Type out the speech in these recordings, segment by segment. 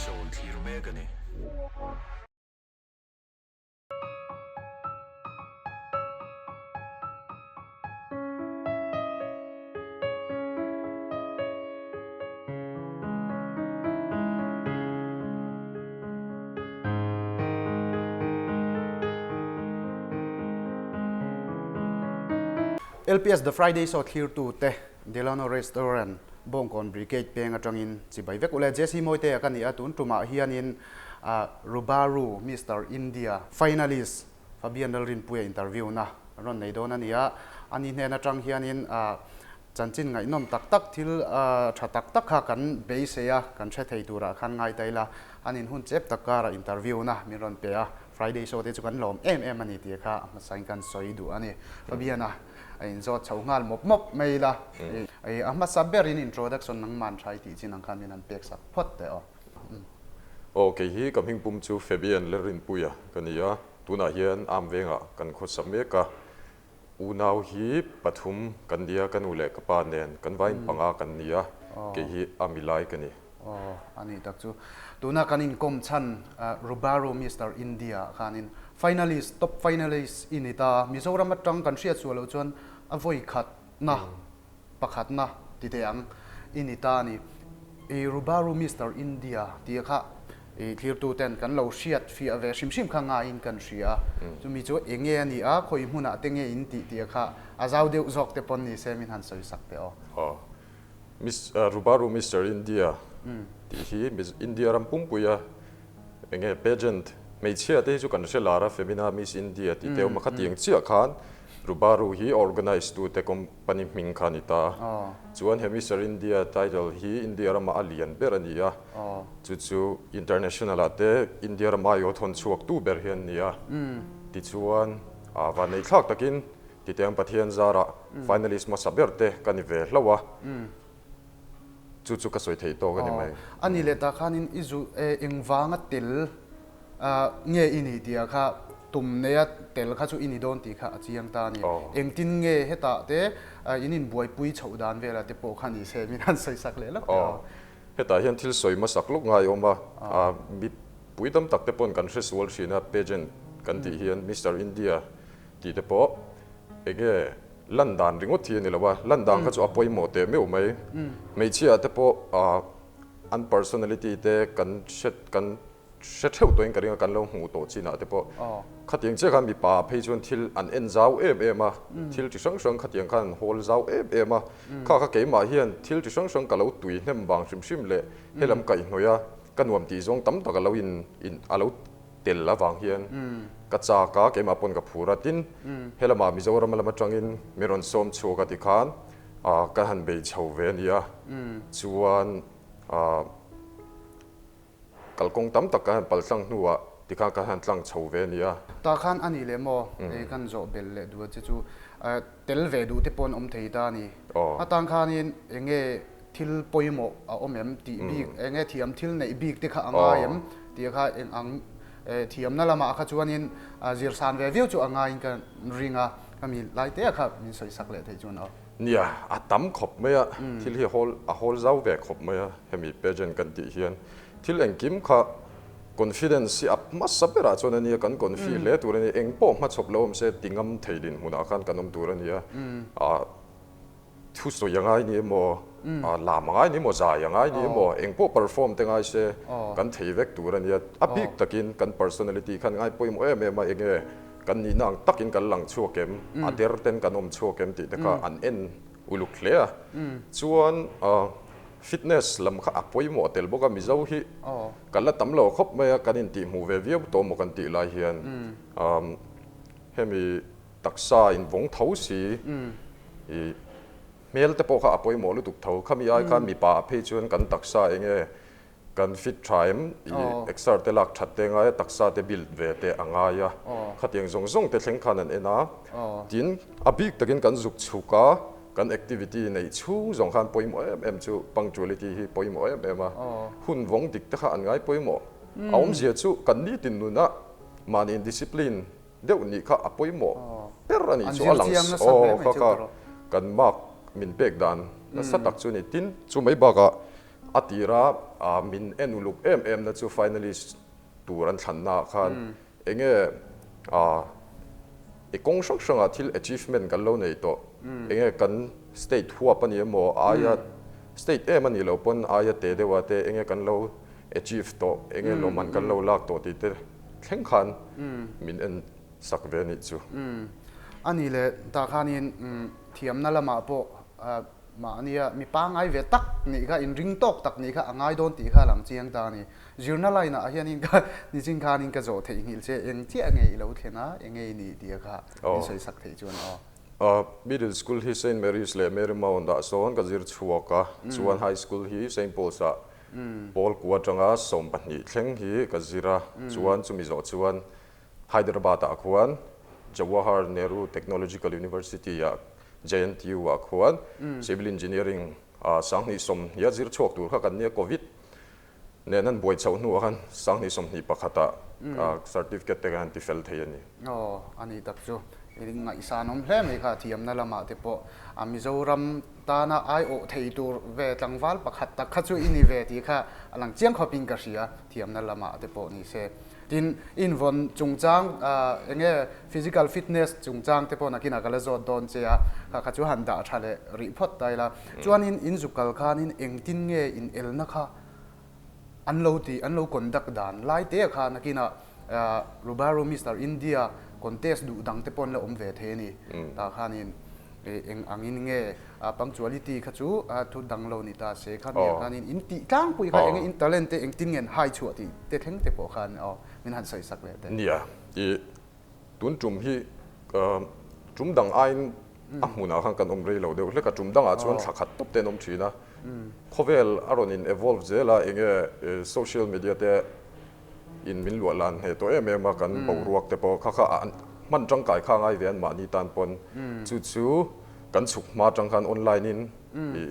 Show in thlir mek a ni. LPS The Friday Show thlirtute Delano Restaurant, Bawngkawn Brigade peng atangin chibai vek ule. JC Mawitea ka ni a, tun tumah hianin Rubaru Mister India finalist Fabian Lalrinpuia interview na rawn nei dawn a ni a, ani hnen atang hianin chanchin ngaihnawm tak tak thil tha tak tak kha kan beisei a, kan hre thei turah khan ngai ta ila, an inhun chep tak karah interview na min rawn pe a, Friday show te chu kan lawm em em a ni tih kha a hmasain kan sawi duh a ni. Fabian-a a inzawt chho nghal mawp mawp mai ila, a hmasa berin introduction nangman tha i tih chin ang khan min han pek sak phawt teh aw. Aw, kei hi ka hming pum chu Fabian Lalrinpuia ka ni a, tunah hian Am vengah kan khawsa mek a, unau hi pathum kan ni a, ka nu leh ka pa nen kan vain panga kan ni a, kei hi a milai ka ni. Aw, a nih tak chu. Tuna kan inkawm chhan Rubaru Mister India ah khanin finalist, top finalist i ni ta. Mizoram atang kan hriat suah loh chuan a vawi khatna, pakhatna ti teh ang i ni ta a ni. I Rubaru Mister India tih kha i thlirtu ten kan lo hriat fiah ve hrim hrim kha ngaiin kan hria a. Chumi chu eng nge a ni a, khawi hmunah te nge in tih tih kha a zau deuh zawk te pawn ni se min han sawi sak teh aw. Aw. Miss Rubaru Mister India tih hi India ram pumpuia eng nge pageant hmeichhia te hi chu kan hre lar a Femina Miss India tih te awm a khatiang chiah khan Rubaru hi organise tu te company hming kha a ni ta. Chuan he Mister India title hi India rama a lian ber a ni a, chu chu international ah te India ram aiawh thawn chhuak tu ber hi an ni a. Tichuan vanneih thlak takin Titiang Pathian zarah finalist hmasa ber te ka ni ve hlauh a, chu chu ka sawi theih tawk a ni mai. A ni leh ta khanin i zu engvanga tel nge i ni tih kha tum neia tel kha chu i ni dawn tih kha a chiang ta a ni. Engtin nge hetah te in inbuaipui chhoh dan velah te pawh kha ni se min han sawi sak leh lawk teh aw. Hetah hian thil sawi hmasak lawk ngai awm a, mipui tam tak te pawn kan hre sual thin a, pageant kan tih hian Mister India Tih te pawh enge lan dan ringawt hi a ni lo a, lan dan kha chu a pawimawh teh meuh mai. Hmeichhia te pawh an personality te kan hre kan hre theuh tawhin ka ring a, kan lo hmuh tawh chinah te pawh khatiang chiah khan mipa phei chuan thil an en zau em em a, thil chi hrang hrang khatiang khan an hawl zau em em a, kha kha keimah hian thil chi hrang hrang ka lo tui hnem vang hrim hrim leh helam kaihhnawih a ka nuam tih zawng tam tak a lo in a lo tel avang hian ka chak a, keimah pawn ka phur a, tin helamah Mizoram lam atangin min rawn sawm chhuak a tikhan ka han bei chho ve a ni a, chuan kalkawng tam tak ka han pal tlang hnuah tikhan ka han tlang chho ve a ni a. Tah khan a nih leh maw hei kan zawh belh leh duh a che chu tel ve duh te pawh an awm thei ta a ni. Atang khanin eng nge thil pawimawh a awm em tih bik, eng nge thiam thil neih bik te kha a ngai em tih kha eng ang thiamna lamah kha chuanin zirsan ve viau chu a ngaiin ka ring a, ka mi lai te kha min sawi sak leh theih chuan aw. Nia, a tam khawp mai a, thil hi hawl a hawl zau ve khawp mai a, hemi pageant kan tih hian thil engkim kha confidence hi a hmasa berah chuan a nia, kan confi hle tur a ni, engpawh hmachhawp lo awm se ti ngam thei dinhmunah khan kan awm tur a ni a, Thu sawi a ngai ni emaw, lam a ngai ni emaw, zai a ngai ni emaw, eng pawh perform te ngai se kan thei vek tur a nia. A bik takin kan personality khan ngai pawimawh em em a, eng nge kan nihna ang takin kan lang chhuak em, a der ten kan awm chhuak em tih te kha an en uluk hle a. Chuan fitness lam kha a pawimawh tel bawk a, Mizo hi kan la tam lo khawp mai a, kan intihhmuh ve viau tawh maw kan tih lai hian hemi Taksa invawng tho si, i hmel te pawh kha a pawimawh lutuk tho. Khami ai khan mipa ah phei chuan kan taksa eng nge kan fit tha em, i exer te lak that te a ngai a, taksa te build ve te a ngai a. Khatiang zawng zawng te thleng khan an en a. Tin, a bik takin kan zuk chhuk a, kan activity neih chhung zawng khan pawimawh em em chu punctuality hi pawimawh em em a. Hun vawng dik te kha an ngai pawimawh. A awmzia chu kan nitin nunah mahni indiscipline deuh nih kha a pawimawh ber a nih chu a lang aw kha kha kan mark min pek dan nasa tak chu a ni. Tin, chu mai bakah A tira min en uluk em em na chu finalist tur an thlanna ah khan enge i kawng hrang hrangah thil achievement kan lo nei tawh, enge kan state huap a ni emaw aia state em a nih loh pawn aia te deuha te enge kan lo achieve tawh, enge lawmman kan lo lak tawh tih te thleng khan min en sak ve a nih chu. A nih leh tah khanin thiamna lamah pawh Mahnia mi pangngai ve tak nih kha, inring tawk tak nih kha a ngai dawn tih kha a lang chiang ta a ni. Zirna line ah hianin ka nichin khanin ka zawh theihnghilh che, eng chiah nge i lo thlen a, eng nge i nih tih kha min sawi sak theih chuan aw. Middle school hi Saint Mary's leh Mary Mount ah sawn ka zir chhuak a, chuan high school hi Saint Paul's ah pawl kua atanga 12 thleng hi ka zir a, chuan chumi zawh chuan Hyderabad ah khuan Jawahar Nehru Technological University ah JNTU ah khuan Civil Engineering ah 2020 a zir chhuak tur kha kan nia Covid nen an buai chhoh hnuah khan 2021 ah certificate te kan han ti fel thei a ni. Aw, a ni tak chu. I ngaihsan awm hle mai kha thiamna lamah te pawh a Mizoram tana aiawh thei tur ve tlangval pakhat tak kha chu i ni ve tih kha a lang chiang khawpin ka hria thiamna lamah te pawh ni se. Tin, invawn chungchang eng nge physical fitness chungchang te pawh nakinah ka la zawt dawn che a, kha kha chu han dah tha leh rih phawt ta ila. Chuanin in zuk kal khanin engtin nge in elna kha an lo tih, an lo conduct dan lai te kha nakinah Rubaru Mister India contest duh dang te pawh an la awm ve thei a ni. Tah khanin eng angin nge punctuality kha chu thu dang lo ni ta se kha mi ah khanin in tih tlangpui kha enge in talent te engtin nge an hai chhuah tih te thleng te pawh khan aw min han sawi sak leh teh. Nia, i tun tum hi tum dang aiin a hmunah khan kan awm rei lo deuh hlek a, tum dangah chuan thla khat tawp te an awm thin a, khawvel a rawn in evolve zel a, enge social media te in min luah lan hneh tawh em em a, kan boruak te pawh kha kha hman tangkai kha ngai ve an mahni tan pawn chu chu kan chhuk hma atang khan online in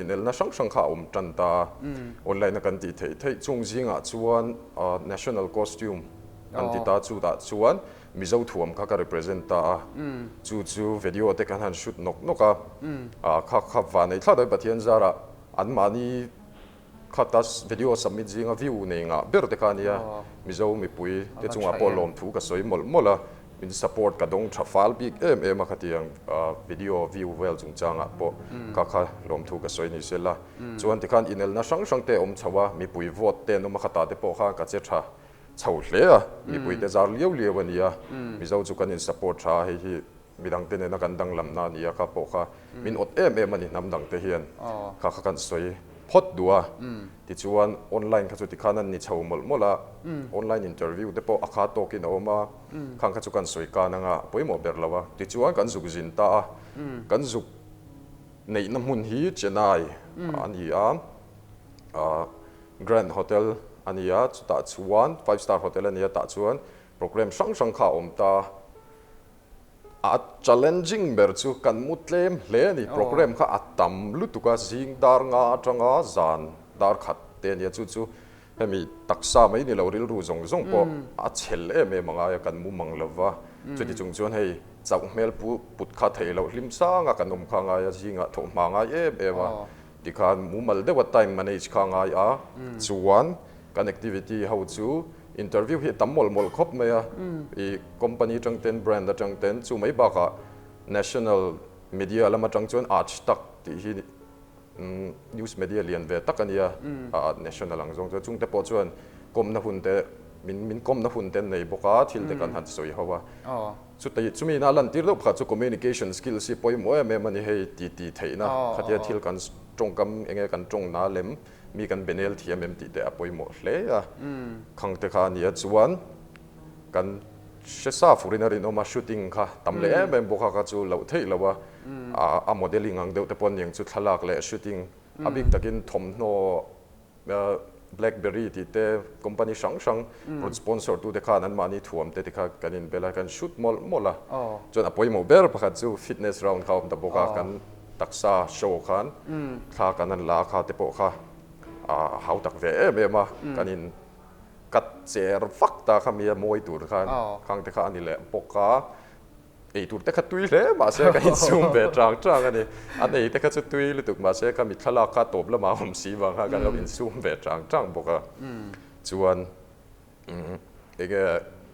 inelna hrang hrang kha a awm tan ta a, online a kan tih theih theih chung zingah chuan national costume an ti ta chutah chuan Mizo thuam kha ka represent ta a, chu chu video te kan han shoot nawk nawk a, kha kha vanei thlak dawn Pathian zarah an mahni Khata video submit zinga view nei ngah ber te kha ania, Mizo mipui te chungah pawh lawmthu ka sawi mawlh mawlh a, min support ka dawng tha fal bik em em a khatiang video view vel chungchangah pawh kha kha lawmthu ka sawi ni sela. Chuan tikhan inelna hrang hrang te a awm chho a, mipui vote te an awm a khatah te pawh khan ka che tha chho hle a, mipui te zar liau liau a nia, Mizo chu kan in support tha a hei hi Midangte nena kan danglamna a nia kha pawh kha min awt em em a ni hnam dangte hian kha kha kan sawi phawt duh a. Tichuan online kha chu tikhan an ni chho mawlh mawlh a, online interview te pawh a kha tawkin a awm a, khang kha chu kan sawi kan anga a pawimawh ber lo a. Tichuan kan zuk zin ta a, kan zuk neihna hmun hi Chennai a ni a, Grand Hotel a ni a, chutah chuan five star hotel a ni a, tah chuan programme hrang hrang kha a awm ta a. A challenging ber chu kan mu tlem hle a ni. Programme kha a tam lutuk a, zing dar nga atanga zan dar khat te a nia. Chu chu hemi taksa mai ni lo rilru zawng zawng pawh a chhel em em a ngai a, kan mu mang lo va. Chuti chung chuan hei chauh hmel pu put kha theih loh hlim sang a kan awm kha a ngai a, zingah thawh hma ngai em em a. Tikhan mumal deuha time manage kha a ngai a, chuan kan activity ho chu Interview hi a tam mawlh mawlh khawp mai a, i company atang ten brand atang ten chu mai bakah national media lam atang chuan Aaj Tak tih hi news media lian ve tak a nia, national ang zawng chuan chungte pawh chuan kawmna hun te min min kawmna hun te an nei bawk a, thil te kan han sawi ho a. Chutei chumi ina lantir deuh pakhat chu communication skills hi pawimawh em em a ni hei ti ti theihna khatia thil kan tawngkam enge kan tawngna lem Mi kan benel thiam em tih te a pawimawh hle a, khang te kha a nia chuan kan hre sa furin a rinawm a, shooting kha tam leh em em bawk a, kha chu loh theih lo a, a modelling ang deuh te pawh aniang chu thlalak leh shooting a bik takin thawmhnaw blackberry tih te company hrang hrang rawn sponsor tu te khan anmahni thuam te tikha kan inbel a, kan shoot mawlh mawlh a, chuan a pawimawh ber pakhat chu fitness round kha a awm ta bawk a, kan Taksa show khan thla kan han la kha te pawh kha a hau tak ve em em a, kan in cut cher vak ta kha mi a mawi tur khan khang te kha a ni leh bawk a. Ei tur te kha tui hle mahse ka insum ve tang tang a ni. An ei te kha chu tui lutuk mahse ka mi thlalak kha tawp lamah a awm si vang kha kan lo insum ve tang tang bawk a. Chuan enge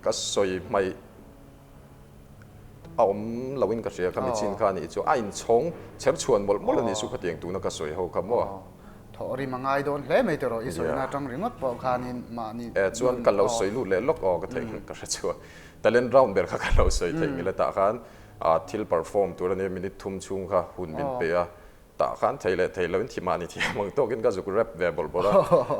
ka sawi hmaih a awm lo in ka hria kha mi chin kha a nih chu a inchhawng chher chhuan mawlh mawlh a nih chu khatiang tuna ka sawi ho kha maw. Thawh rim a ngai dawn hle mai tawh rawh i sawina atang ringawt pawh khanin mahni E chuan ka lo sawi lut leh lawk aw ka theih ka hre chhuak. Talent round ber kha ka lo sawi theih ngil a tah khan thil perform tur a nia minute thum chhung kha hun min pe a tah khan thei leh thei loin thi mahni thiam ang tawkin ka zuk rap ve bawlh bawlh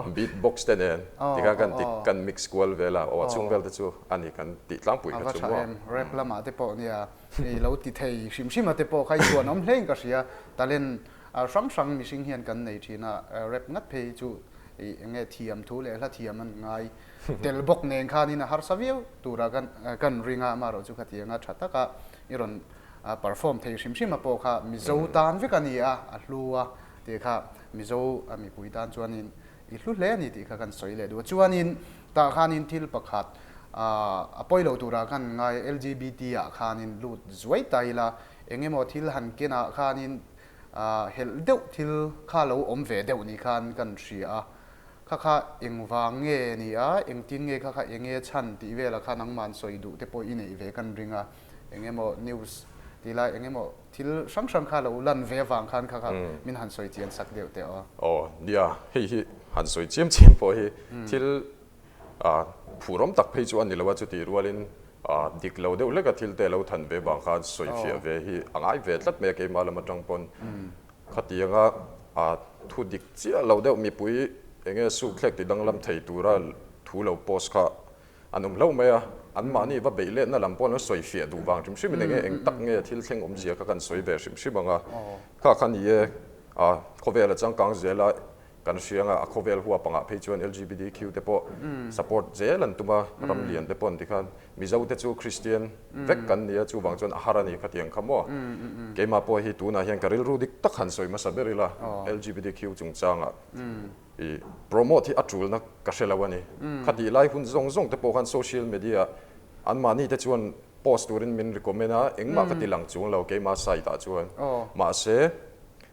a beat box te nen tikhan kan ti kan mix kual vel a aw a chhung vel te chu a ni kan tih tlangpui kha chu maw. A va tha em rap lamah te pawh nia i lo ti thei hrim hrim a te pawh kha i chhuan awm hlein ka hria talent hrang hrang mihring hian kan nei thin a rap ngat phei chu eng nge thiam thu leh hla thiam an ngai tel bawk nen khanin a harsa viau tura kan kan ring a, amaherawh chu khatianga tha taka i rawn perform thei hrim hrim a pawh kha Mizo tan vek a ni a, a hlu a tih kha Mizo mipui tan chuanin i hlu hle a ni tih kha kan sawi leh duh a. Chuanin tah khanin thil pakhat a pawi lo turah khan ngai LGBT ah khanin lut zuai ta ila eng emaw thil han kenah khanin helh deuh thil kha lo awm ve deuh ni khan kan hria a. Kha kha engvang nge ni a, engtin nge kha kha enge chhan tih velah kha nangman sawi duh te pawh i neih ve kan ring a, eng emaw news tih lai eng emaw thil hrang hrang kha lo lan ve avang khan kha kha min han sawi chian sak deuh teh aw. Aw nia, hei hi han sawi chiam chiam pawh hi thil phurawm tak phei chu a ni lo a, chutih rualin dik lo deuh hleka thil te lo than ve vang khan sawi fiah ve hi a ngai ve tlat mai a keimah lam atang pawn. Khatianga thu dik chiah lo deuh mipui eng nge sukthlek ti danglam thei tura thu lo post kha an awm hlauh mai a, anmahni va beih letna lam pawh an lo sawi fiah duh vang hrim hrimin eng nge eng tak nge thil thleng awmzia kha kan sawi ve hrim hrim ang a, kha kha ni e khawvel a changkang zel a. Kan hriang a, a khawvel huap angah phei chuan LGBTQ te pawh support zel an tum a, ram lian te pawh an ti khan Mizo te chu Christian vek kan ni a, chuvang chuan a har a ni khatiang kha maw. Keimah pawh hi tunah hian ka rilru dik tak han sawi hmasa ber ila, LGBTQ chungchangah i promote hi a tulna ka hre lo a ni. Khatih lai hun zawng zawng te pawh khan social media anmahni te chuan post turin min recommend a, engmah ka ti lang chung lo keimah side ah chuan. Mahse,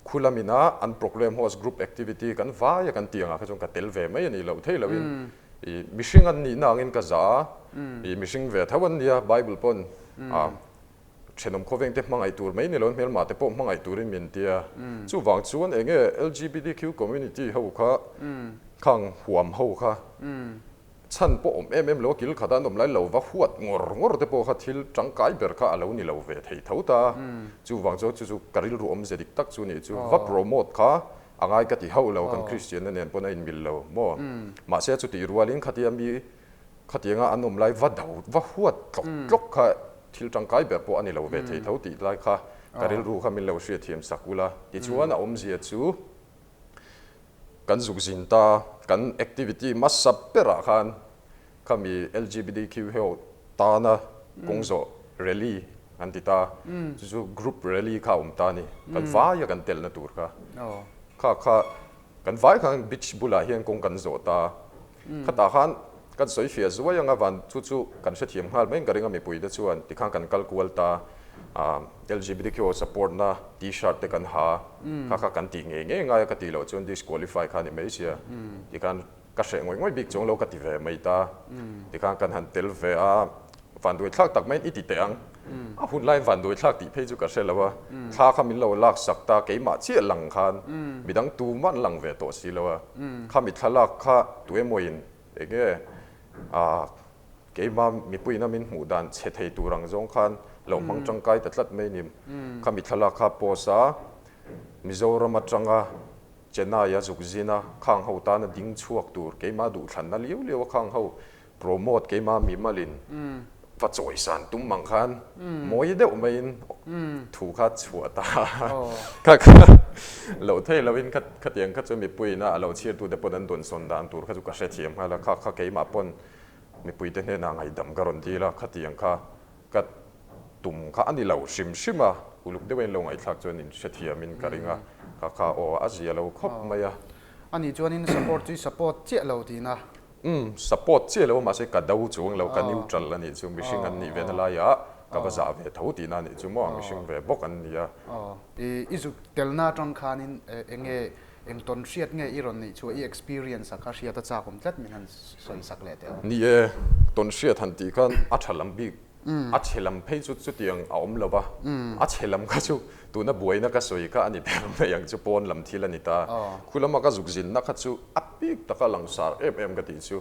Khu lamina an program host group activity kan vai a kan tih angah kha chuan ka tel ve mai a nih loh thei loin i mihring an nihna angin ka za a, i mihring ve tho an nia Bible pawn a thenawm khawveng te hmangaih tur mai ni loin hmelmah te pawh hmangaih turin min ti a, chuvang chuan enge LGBTQ community ho kha khang huam ho kha Chhan pawh awm em em lo a kil khat a an awm lai lo va huat ngawr ngawr te pawh kha thil tangkai ber kha a lo ni lo ve thei tho ta. Chuvang chuan chu chu ka rilru awmze dik tak chu nih chu va promote kha a ngai ka ti hauh lo kan Kristianna nen pawn a inmil lo maw. Mahse chutih rualin khatia mi khatianga an awm lai va do va huat tlawk tlawk kha thil tangkai ber pawh a ni lo ve thei tho tih lai kha ka rilru kha min lo hriatthiam sak ula. Tichuan a awmzia chu. Kan zuk zin ta, kan activity hmasa berah khan khami LGBTQ ho tana kawng zawh rally an ti ta, chu chu group rally kha a awm ta a ni, kan vaia kan telna tur kha. Kha kha kan vai khan beach bulah hian kawng kan zawh ta, khatah khan kan sawi fiah zuai anga van chu chu kan hrethiam nghal mai in ka ring a mipuite chuan tikhan kan kal kual ta. LGBTQ support na t-shirt te kan ha, kha kha kan tih ngei ngei ngai a ka tih loh chuan disqualify kha a ni mai sia, tikhan ka hreh ngawih ngawih bik chuang lo ka ti ve mai ta, tikhan kan han tel ve a, vanduai thlak tak maiin i ti teh ang, a hun laiin vanduai thlak tih phei chu ka hre lo a, thla kha min lo lak sak ta keimah chiah lang khan midang tumah an lang ve tawh si lo a, khami thlalak kha tuemawin enge Keimah mipuiin a min hmuh dan chhe thei tur ang zawng khan lo hmang tangkai ta tlat mai ni. Khami thlalak kha post a, Mizoram atanga Chennai a zuk zin a, khang ho tana ding chhuak tur keimah duhthlanna liau liau a khang ho promote keimah mimalin va chawisan tum ang khan mawi deuh maiin thu kha chhuah ta kha kha lo thei loin khatiang kha chu mipuiin a lo chhiartute pawn an dawnsawn dan tur kha chu ka hrethiam nghal a, kha kha keimah pawn Mipuite hnenah ngaihdam ka rawn dil a, khatiang kha ka tum kha a ni lo hrim hrim a, uluk deuh a in lo ngaihthlak chuan in hrethiamin ka ring a, kha kha aw a zia lo khawp mai a. A nih chuanin support chu i support chiah lo tihna? Umm, support chiah lo a mahse ka do chuang lo, ka neutral a nih chu, mihring an nih ve na laiah. ka va zah ve tho tihna a nih chu maw, mihring ve bawk an ni a. Aw, i zuk telna atang khanin eng nge eng tawn hriat nge i rawn neih chhuah, i experience a kha hriat a chak awm tlat min han sawi sak leh teh aw. Ni e, tawn hriat han tih khan a tha lam bik, a chhe lam phei chu chutiang a awm lo va, a chhe lam kha chu tuna buaina ka sawi kha a ni ber mai ang chu pawn lam thil a ni ta. Khu lama ka zuk zinna kha chu a bik taka langsar em em ka tih chu.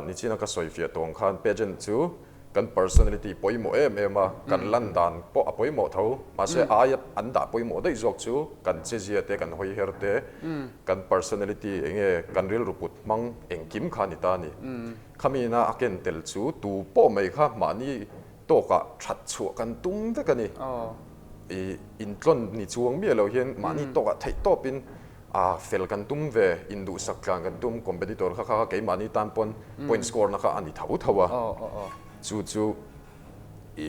Nichina ka sawi fiah tawng khan pageant chu kan personality pawimawh em em a, kan lan dan pawh a pawimawh tho. Mahse aia an dah pawimawh daih zawk chu kan chezia te, kan hawi her te, kan personality eng nge kan rilru put hmang engkim kha a ni ta a ni. Khamina a ken tel chu tu pawh mai kha mahni tawkah that chhuah kan tum vek a ni. I intlawn ni chuang miah lo hian mahni tawkah theih tawpin a fel kan tum ve, induhsak tlan kan tum, competitor kha kha keimahni tan pawn point score na kha a ni tho tho a. Chu chu i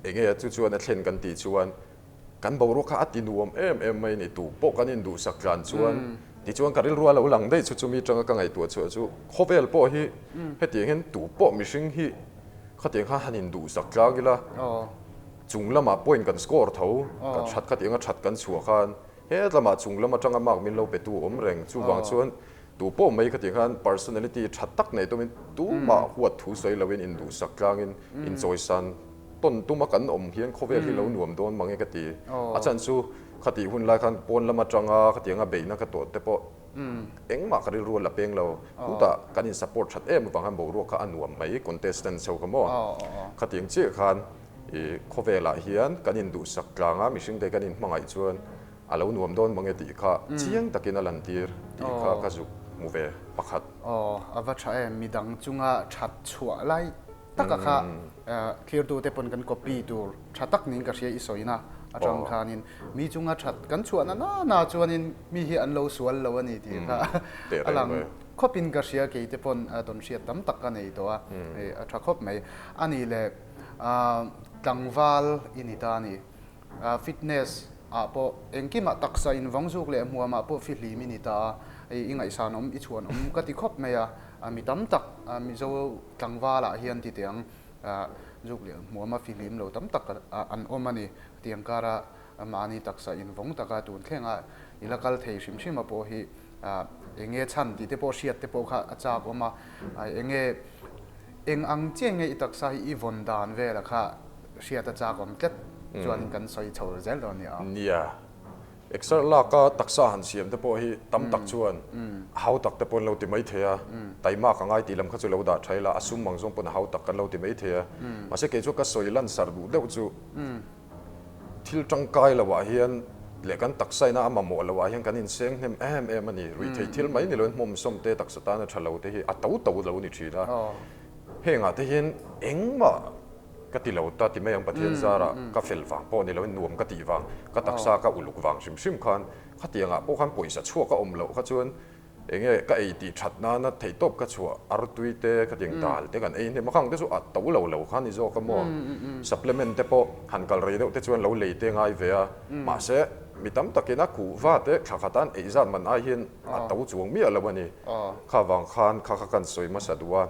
enge chu chuan a thlen kan tih chuan kan boruak kha a ti nuam em em mai a ni. Tu pawh kan induhsak tlan chuan tichuan ka rilru a lo lang daih chu chumi atanga ka ngaihtuah chhuah chu khawvel pawh hi hetiang hian tu pawh mihring hi Khatiang kha han induhsak tlang ila, chung lamah point kan score tho, kan that khatiang a that kan chhuah khan het lamah chung lam atanga mark min lo pe tu awm reng. Chuvang chuan tu pawh mai khatiang khan personality tha tak nei tumin tumah huat thu sawi loin induhsak tlangin inchawisan tawn tuma kan awm hian khawvel hi lo nuam dawn mange ka ti. A chhan chu khatih hun lai khan pawn lam atanga khatianga beihna ka tawh te pawh Engmah ka rilru a la peng lo. Chutah kan in support that em avang khan boruak kha a nuam mai, contestants ho kha maw. Khatiang chiah khan i khawvelah hian kan in duhsak tlang a, mihring te kan in hmangaih chuan a lo nuam dawn mange tih kha chiang takin a lantir tih kha ka zuk hmu ve pakhat. Aw, a va tha em, midang chunga that chhuah lai taka kha thlirtute pawn kan copy tur tha tak niin ka hria i sawina atang khanin mi chunga that kan chhuahna na na chuanin mi hi an lo sual lo a ni tih kha a lang khawpin ka hria kei te pawn tawn hriat tam tak ka nei tawh a a tha khawp mai a ni le tlangval i ni ta a ni fitness ah pawh engkimah taksa invawng zuk leh hmuamah pawh fihlim i ni ta a i ngaihsan awm i chhuan awm ka ti khawp mai a mi tam tak Mizo tlangvalah hian ti teh ang, zuk leh hmuama fihlim lo tam tak an awm a ni. Tiang kara mahni taksa invawng taka tun thlenga i la kal thei hrim hrim a pawh hi eng nge chhan tih te pawh hriat te pawh kha a chak awm a, eng nge eng ang chiah nge i taksa hi i vawn dan vela kha hriat a chak awm tlat chuanin kan sawi chho zel dawn nia. Nia. Exer laka taksa han siam te pawh hi tam tak chuan a hau tak te pawh an lo ti mai thei a, taimak a ngai tih lam kha chu lo dah tha ila, a sum ang zawng pawn a hau tak kan lo ti mai thei a. Mahse kei chu ka sawi lan sar duh deuh chu thil tangkai lo ah hian leh kan taksa ina a mamawh lo ah hian kan inseng hnem em em a ni. Ruihtheih thil mai ni loin hmawmsawm te taksa tana tha lo te hi a to to lo ni thin a. Hengah te hian engmah Ka ti lo ta ti mai ang Pathian zarah ka fel vang pawh ni loin nuam ka tih vang, ka taksa ka uluk vang hrim hrim khan khatiangah pawh khan pawisa chhuak a awm loh kha chuan eng nge ka ei tih that nana theihtawp ka chhuah artui te khatiang dal te kan ei hnem a khang te chu a to lo lo kha ni zawk a maw supplement te pawh han kal rei deuh te chuan lo lei te ngai ve a mahse mi tam takin a kuhva te thla khatan ei zat man ai hian a to chuang miah lo a ni kha vang khan kha kha kan sawi hmasa duh a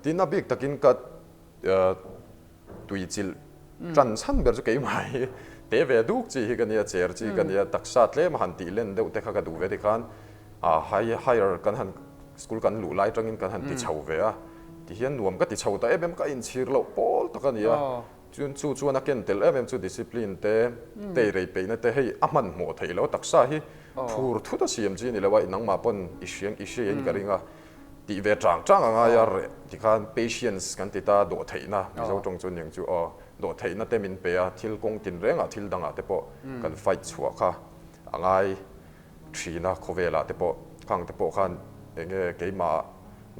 tin a bik takin ka Tui chilh tan chhan ber chu keimah hi te ve duk chi hi ka nia, cher chi ka nia, taksa tlem a han tih len deuh te kha ka duh ve tikhan higher kan han school kan luh lai atangin kan han ti chho ve a, tihian nuam ka ti chho ta em em ka inchhir loh pawl tak a ni a, chun chu chuan a ken tel em em chu discipline te, tei rei peihna te hei a hmanhmawh theih loh taksa hi phur thut a siam chi a ni lo a, nangmah pawn i hriang i hriain ka ring a. Tih ve chang chang a ngai a reh tikhan patience kan ti ta dawhtheihna Mizo tawng chu niang chu aw dawhtheihna te min pe a thil kawng tin rengah thil dangah te pawh kan fight chhuah kha a ngai thin a khawvelah te pawh khang te pawh khan eng nge keimah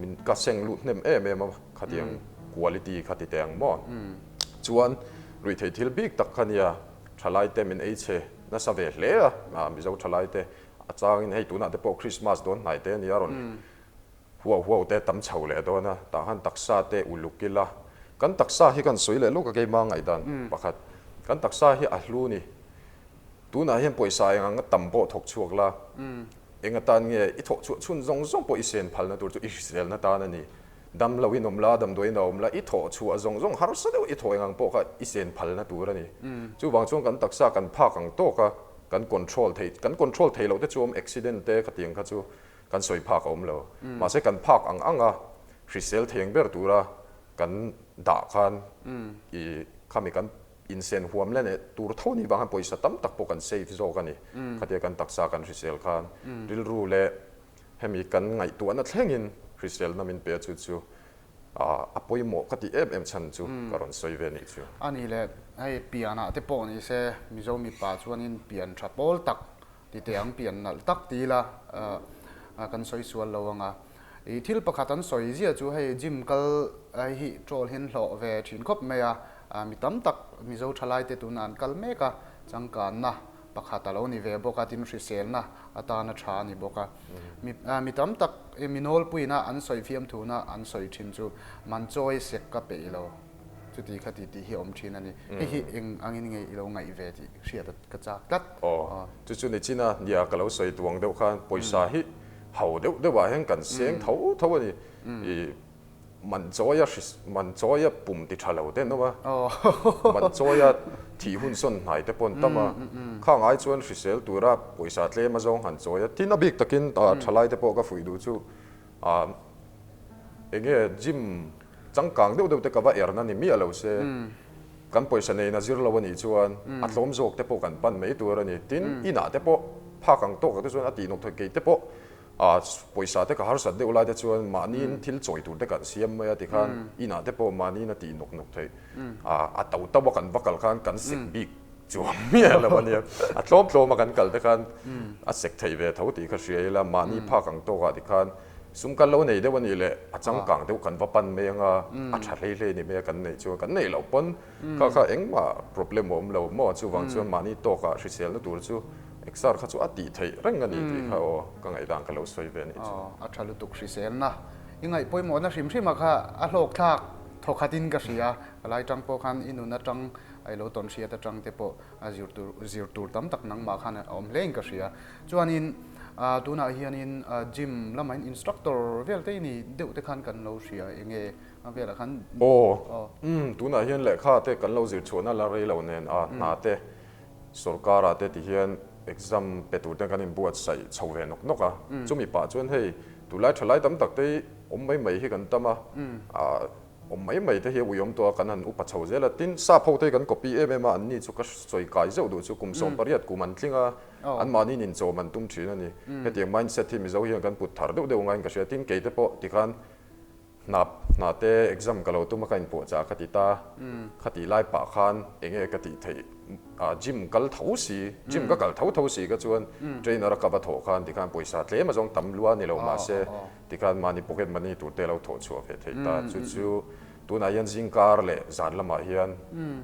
min ka seng lut hnem em em a khatiang quality kha ti teh ang maw chuan ruihtheih thil bik tak kha nia thalai te min ei chhe nasa ve hle a Mizo thalai te A changin hei tunah te pawh Christmas dawn hnai te a nia rawn huau huau te tam chho leh dawn a, tah khan taksa te uluk ila kan taksa hi kan sawi leh lawk a keimah ngaihdan pakhat kan taksa hi a hlu ni tunah hian pawisa eng anga tam pawh thawk chhuak la eng atan nge i thawh chhuah chhun zawng zawng pawh i sen phalna tur chu i hriselna tan a ni. Dam lo in awm la, damdawiin a awm la, i thawh chhuah zawng zawng harsa deuh i thaw engang pawh kha i sen phalna tur a ni. Chuvang chuan kan taksa kan phak ang tawk a, kan control theih, kan control theih loh te chu awm accident te khatiang kha chu kan sawi phak a awm lo. Mahse kan phak ang ang a, hrisel theng ber tura kan dah khan i khami kan insen huam la leh tur tho ni vang khan pawisa tam tak pawh kan save zawk a ni. Khatia kan taksa kan hrisel khan rilru leh Hemi kan ngaihtuahna thlengin hriselna min pe chu chu a pawimawh ka tih em em chhan chu ka rawn sawi ve nih chu. A ni le, hei pianah te pawh ni se Mizo mipa chuanin pian tha pawl tak ti teh ang, pian nalh tak ti ila kan sawi sual lo ang a. I thil pakhat an sawi zia chu hei gym kal hi troll hian hlawh ve thin khawp mai a, mi tam tak Mizo thalaite tunah an kal mek a, changkanna Pakhat a lo ni ve bawk a, tin hriselna atana tha a ni bawk a. Mi mi tam tak mi nawlpuina an sawi fiamthuna an sawi thin chu man chawi sek ka peih lo, chuti kha ti tih hi a awm thin a ni. Hei hi eng angin nge i lo ngaih ve tih hriat ka chak tlat. Aw, chu chu ni chin a, nia ka lo sawi tuang deuh khan pawisa hi ho deuh deuhah hian kan seng tho tho a ni. I Man chawia hris, man chawia pum ti tha lo te an awm a, man chawia thih hun sawn hnai te pawh an tam a, khang ai chuan hrisel tura pawisa tlem a zawng han chawi a, tin a bik takin thalai te pawh ka fuih duh chu eng nge gym changkang deuh deuh te ka va erna ni miah lo se, kan pawisa neina zir lo a nih chuan a tlawm zawk te pawh kan pan mai tur a ni, tin inah te pawh phak ang tawk ah te chuan a tih nawk thei kei te pawh A pawisa te ka harsat deuh lai te chuan mahniin thil chawi tur te kan siam mai a tikhan inah te pawh mahniin a tih nawk nawk theih. A to to a kan va kal khan kan sek bik chuang miah lo a nia. A tlawm tlawm a kan kal te khan a sek theih ve tho tih kha hria ila mahni phak ang tawkah tikhan sum kan lo nei deuh a nih leh a changkang deuh kan va pan mai anga a tha hlei hlei ni mai a kan neih chuan kan neih loh pawn kha kha engmah problem a awm lo maw chuvang chuan mahni tawkah hriselna tur chu Exer kha chu a tih theih reng a ni tih kha aw ka ngaihdan ka lo sawi ve a nih chu. Aw, a tha lutuk hriselna. I ngaih pawimawhna hrim hrima kha a hlawk thlak thawkhatin ka hria. Ka lai tang pawh khan i nun atang a i lo tawn hriat atang te pawh a zir tur zir tur tam tak nangmah khan a awm hlein ka hria. Chuanin tunah hianin gym lamah hian instructor vel te i ni deuh te khan kan lo hria enge a velah khan. Aw, umm tunah hian lehkha te kan lo zir chhuahna la rei lo nen a hna te Sorkar-ah te ti hian exam pe tur ten kan inbuatsaih chho ve nawk nawk a, chumi pah chuan hei tunlai thalai tam tak te hi awm mai mai hi kan tam a, awm mai mai te hi a uiawm tawh a, kan han upa chho zel a, tin sap ho te hi kan copy em em a, anni chu ka sawi kai zeuh duh chu kum 18 kum an tling a, anmahniin inchawm an tum thin a ni. Hetiang mindset hi Mizo hian kan put thar deuh deuh ngaiin ka hria, tin keite pawh tikhan Hnap hna te exam ka lo tum a ka inpuahchah ka ti ta, kha tih lai pah khan eng nge ka tih theih ah gym kal tho si, gym ka kal tho tho si ka chuan trainer a ka va thawh khan tikhan pawisa tlem a zawng tam lua ni lo mahse tikhan mahni pocket money tur te a lo thawh chhuah ve theih ta, chu chu tunah hian zingkar leh zan lamah hian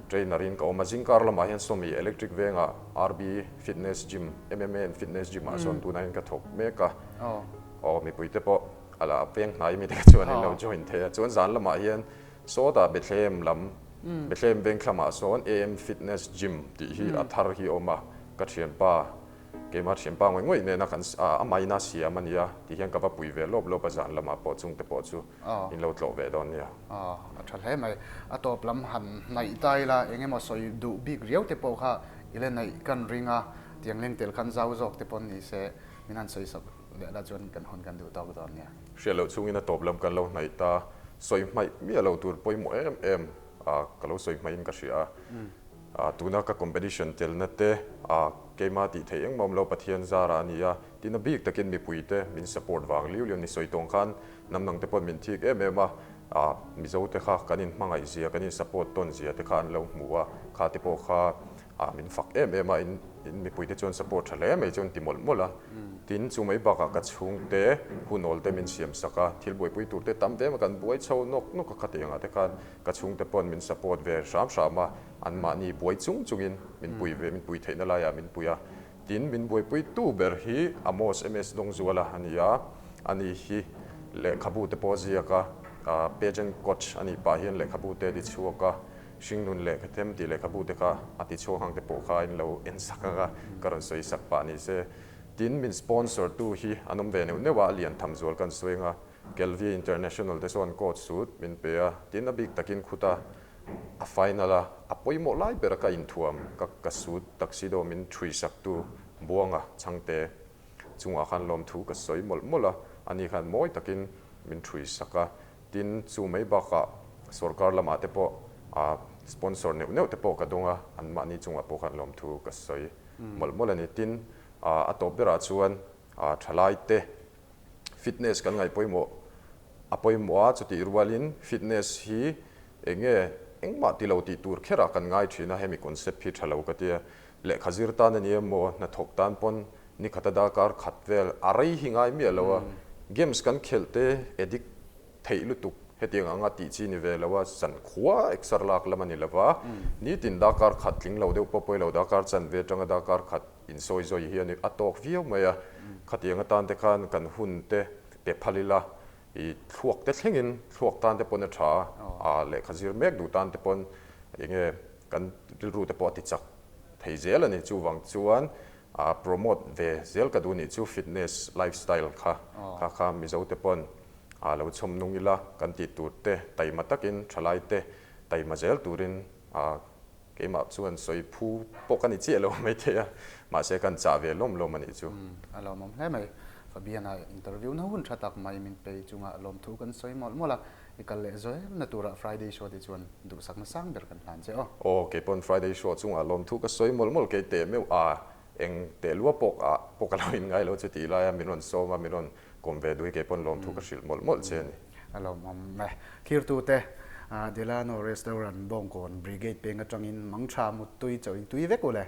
trainer in ka awm a, zingkar lamah hian Sawmi electric vengah RB fitness gym, MMA and fitness gym ah sawn tunah hian ka thawk mek a, aw mipui te pawh A la peng hnai mi te chuan in lo join thei a, chuan zan lamah hian sawtah Bethlehem lam, Bethlehem veng thlamah sawn AM Fitness Gym tih hi a thar hi a awm a, ka thianpa, keimah thianpa ngawih ngawih nena kan a maina siam a nia tih hian ka va pui ve lawp lawp a zan lamah pawh chungte pawh chu in lo tlawh ve dawn nia. A tha hle mai. A tawp lam han hnaih ta ila eng emaw sawi duh bik riau te pawh kha i la neih kan ring a, tiang leng tel khan zau zawk te pawh ni se min han sawi sak Leh la chuan kan hawn kan duh tawk dawn nia. Hriat loh chungin a tawp lam kan lo hnaih ta. Sawi hmaih miah lo tur pawimawh em em a ka lo sawi hmaihin ka hria a. Tuna ka competition telna te a keima tih theih engmah awm lo Pathian zara a ni a. Tin a bik takin mipui te min support vang liu liu ni sawi tawng khan hnam dang te pawh min thik em em a. Mizo te kha kan inhmangaih zia kan in support tawn zia te kha an lo hmu a. Kha te pawh kha A min fak em em a, in in mipui te chuan support tha hle mai chuan ti mawlh mawlh a. Tin, chu mai bakah ka chhungte hunawl te min siam sak a, thil buaipui tur te tam ve a, kan buai chho nawk nawk a khatiang ah te khan ka chhungte pawn min support ve hram hram a, anmahni buai chung chungin min pui ve, min pui theihna laiah min pui a. Tin, min buaipui tu ber hi Amos MS Dawngzuala a ni a, ani hi lehkhabu te pawh a ziak a, pageant coach a nih pah hian lehkhabu te a ti chhuak a, Hringnun lehkha them tih lehkhabu te kha a ti chhuak ang te pawh kha in lo en sak ang a, ka rawn sawi sak pah ni se. Tin, min sponsor tu hi an awm ve neuh neuh a, a lian tham zual kan sawi ang a. Kelvia International te chuan coat suit min pe a, tin a bik takin khuta a final a, a pawimawh lai bera ka inthuam ka ka suit tuxedo min ṭhui saktu Buanga chhangte chungah khan lawmthu ka sawi mawlh mawlh a, ani khan mawi takin min ṭhui sak a, tin chu mai bakah sorkar lamah te pawh a sponsor neuh neuh te pawh ka dawng a, anmahni chungah pawh khan lawmthu ka sawi mawlh mawlh a ni. Tin, a tawp berah chuan thalai te fitness kan ngaih pawimawh a pawimawh a, chutih rualin fitness hi eng nge engmah ti lo tih tur kherah kan ngai thin a, hemi concept hi tha lo ka tia. Lehkha zir tan a ni emaw, hnathawk tan pawn nikhat a darkar khat vel a rei hi ngai miah lo a, games kan khelh te addict theih lutuk hetiang anga tih chi ni ve lo a, zankhua exer lak lam a ni lo va, nitin darkar khat tling lo deuh pawh pawi lo darkar chanve atanga darkar khat insawi zawi hi a ni a tawk viau mai a, khatiang atan te khan kan hun te pe phal ila i thluak te thlengin thluak tan te pawn a tha a, lehkha zir mek duh tan te pawn enge kan rilru te pawh a ti chak thei zel a ni. Chuvang chuan promote ve zel ka duh nih chu fitness lifestyle kha kha kha Mizo te pawn lo chhawm nung ila kan tih tur te taima takin thalai te taima zel turin Keimah chuan sawi phu pawh ka ni chiah lo maithei a, mahse kan chah ve lawm lawm a nih chu. A lawmawm hle mai. Fabian-a interview na hun tha tak mai min pei chunga lawmthu kan sawi mawlh mawlh a, i kal leh zawem na turah Friday show te chuan duhsakna sang ber kan hlan che aw. Aw, keipawn Friday show chungah lawmthu ka sawi mawlh mawlh kei teh meuh a, eng teh lua pawh ah pawh ka lo inngai lo chu tih laia min rawn sawm a, min rawn kawm ve duh hi keipawn lawmthu ka hrilh mawlh mawlh che a ni. A lawmawm e. Thirtute, Delano Restaurant Bawngkawn Brigade peng atangin mangtha muttui chaw in tui vek u le.